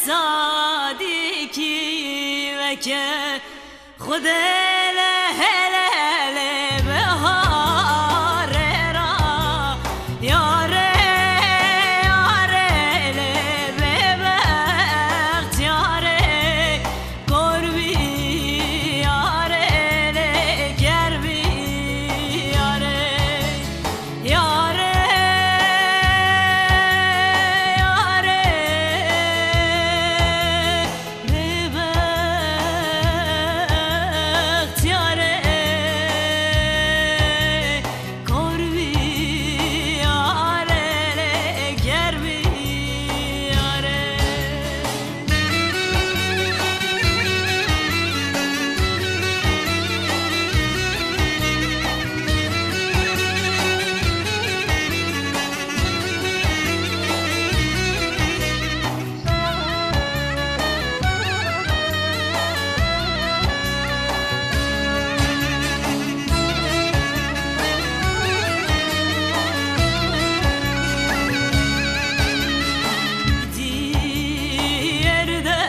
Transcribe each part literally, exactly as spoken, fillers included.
Sadîkî weke Xwedê lê hele lê biharê ra, yarê, yarê lê bêbextiyarê, kor bî yarê lê ker bî yarê. Yare, yare, bêbextiyare, kor bî yare, lê ker bî yare. Diyar de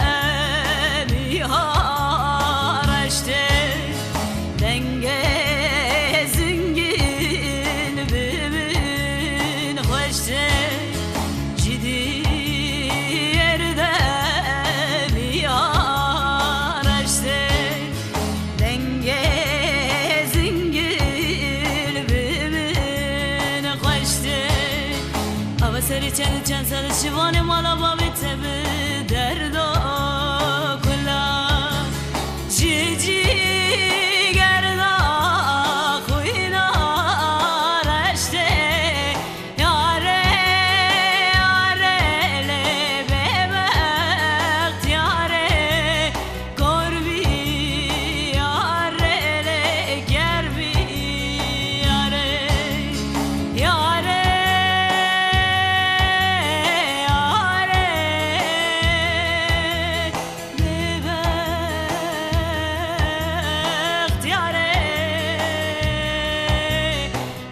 bihar işte, dengê zingil bibin xweşte. Ji diyar de bihar işte, dengê zingil bibin xweşte. Ava serî çend çend sal şivanê mala bavê te bi derdo kula. Ji cîger da xwîna reştê. Yare, yare lê bêbextiyare, kor bî yare lê ker bî yare. Yare, yare, bêbextiyare,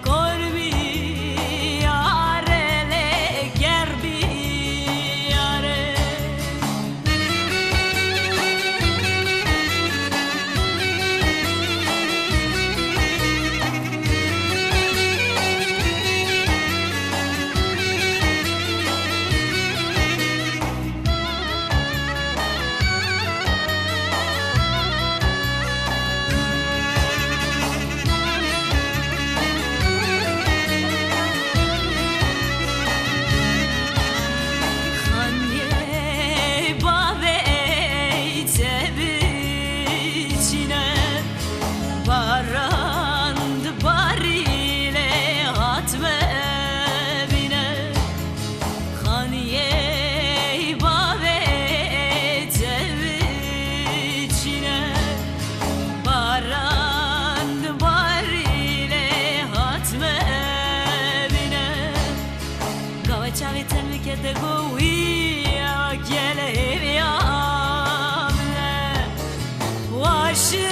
kor bî yare lê ker bî yare. Xaniyê bavê te biçîne, baran dibarî lê hatme bîne. Xaniyê bavê te biçîne, baran dibarî lê hatme bîne. Gava çavê tenmikete go wî ya gele hêviya bile. Waşi